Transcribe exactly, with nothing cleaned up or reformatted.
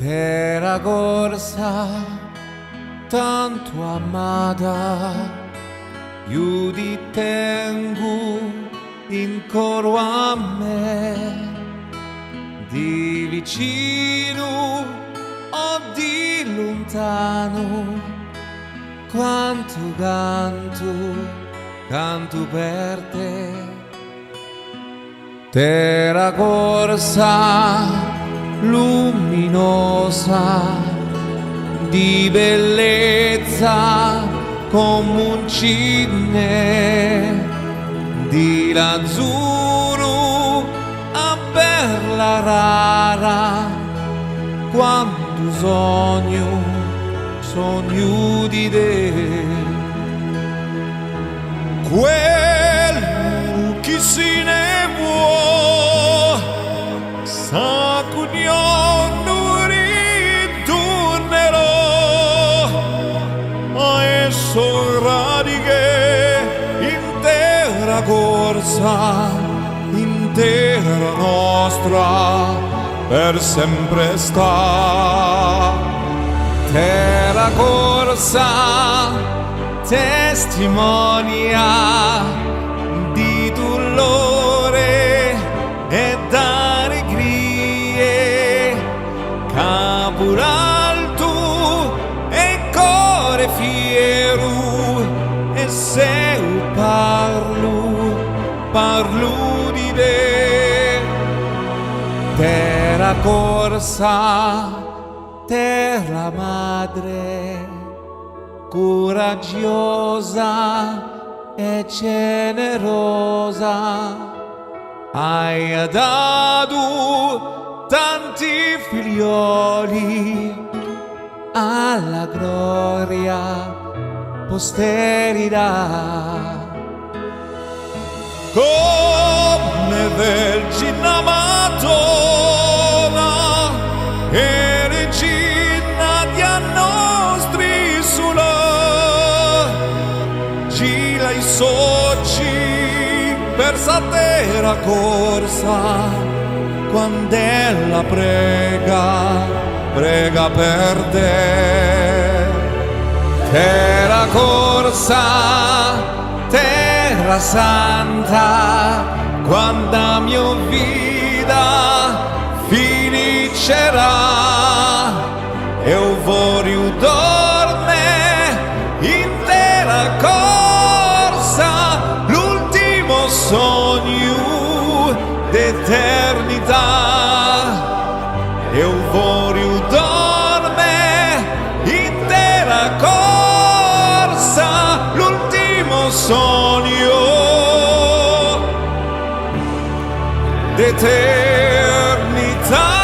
Terra corsa, tantu amata, eiu ti tengu in coru à mè, di vicinu o di luntanu, quantu cantu, cantu per tè. Terra corsa luminosa, di bellezza comu un cinè, di l'azzurru a perla rara, quantu sognu, sognu di tè. Quellu chì si ne vò, sà chì un ghjornu riturnerà à e so radiche in terra corsa, in terra nostra per sempre stà. Terra corsa, testimonia di dulore è d'allegrie, capu altu è core fieru, è s'e parlu, parlu di tè. Terra corsa, terra madre, curaghjosa è generosa, hai datu tanti figlioli à la gloria, posterità. Cum'è Vergine Madonna, è Regina di a nostra isula, ghjira i so ochji per sta terra corsa, quand'ella prega, prega per tè. Terra corsa, terra santa, quand'a mo vita finicerà, eiu vogliu dorme in terra corsa, l'ultimu sognu d'eternità. Eiu vogliu dorme in terra corsa, l'ultimu sognu d'eternità.